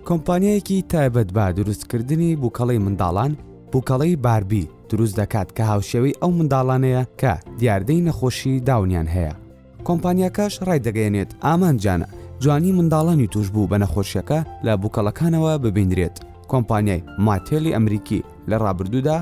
کۆمپانیایەکی تایبەت بە دروستکردنی بووکەڵەی منداڵان، بووکەڵەی باربی دروست دەکات کە هاوشێوەی ئەو منداڵانەیە کە دیاردەی نەخۆشی داونیان هەیە. کۆمپانیاکەش ڕایدەگەیەنێت، ئامانجیانە جوانی منداڵانی تووشبوو بە نەخۆشیەکە لە بووکەڵەکانەوە ببینرێت. کۆمپانیای ماتێلی ئەمریکی لە ڕابردوودا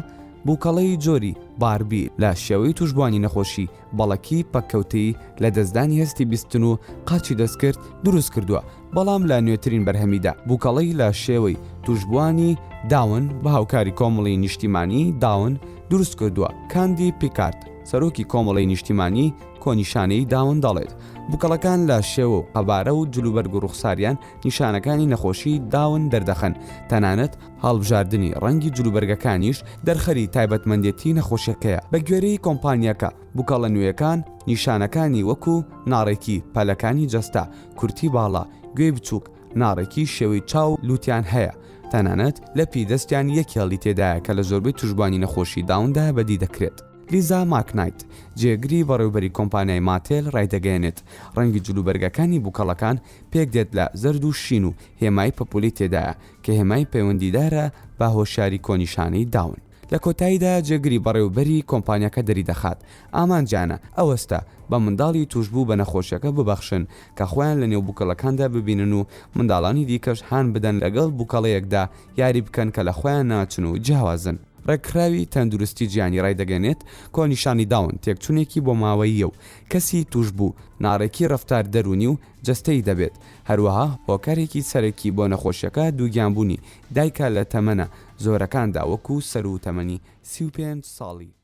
بووکەڵەی جۆری باربی لە شێوەی تووشبووانی نەخۆشی بەڵەکی پەککەوتەی لەدەستدانی هەستی بیستن و قاچی دەستکرد دروست کردووە، بەڵام لە نوێترین بەرهەمیدا بووکەڵەی لە شێوەی تووشبووانی داون بە هاوکاری کۆمەڵی نیشتیمانی داون دروست کردووە. کاندی پیکارد، سەرۆکی کۆمەڵەی نیشتیمانی کۆنیشانەی داون دەڵێت، بووکەڵەکان لە شێوە و قەبارە و جلوبەرگ و ڕوخساریان نیشانەکانی نەخۆشی داون دەردەخەن، تەنانەت هەڵبژاردنی ڕەنگی جلوبەرگەکانیش دەرخەری تایبەتمەندێتی نەخۆشیەکەیە. بەگوێرەی کۆمپانیاکە، بوکەڵە نوێیەکان نیشانەکانی وەکو ناڕێکی پەلەکانی جەستە، کورتی باڵا، گوێی بچووک، ناڕێکی شێوەی چاو و لوتیان هەیە، تەنانەت لەپی دەستیان یەک هێڵی تێدایە کە لە زۆربەی توشبوانی نەخۆشی داوندا بەدی دەکرێت. لیزا ماکنایت، جێگری بەڕێوبەری کۆمپانیای ماتێل ڕایدەگەیەنێت، ڕەنگی جلوبەرگەکانی بوکەڵەکان پێکدێت لە زەرد و شین و هێمای پەپوولەی تێدایە کە هێمای پەیوەندیدارە بە هۆشیاری کۆنیشانەی داون. لە کۆتاییدا جێگری بەڕێوبەری کۆمپانیاکە دەریدەخات، ئامانجیانە ئەوەستە بە منداڵی تووشبوو بە نەخۆشیەکە ببەخشن کە خۆیان لە نێو بوکەڵەکاندا ببینن و منداڵانی دیکەش هان بدەن لەگەڵ بوکەڵەیەکدا یاری بکەن کە لە خۆیان ناچن و جیاوازن. ڕێکخراوی تەندروستی جیهانی ڕایدەگەیەنێت، کۆنیشانی داون تێکچوونێکی بۆماوەییە و کەسی تووشبوو ناڕێکی ڕەفتار دەروونی و جەستەیی دەبێت، هەروەها هۆکارێکی سەرەکی بۆ نەخۆشیەکە دووگیانبوونی دایکە لە تەمەنە زۆرەکاندا وەکو سەروو تەمەنی 35 ساڵی.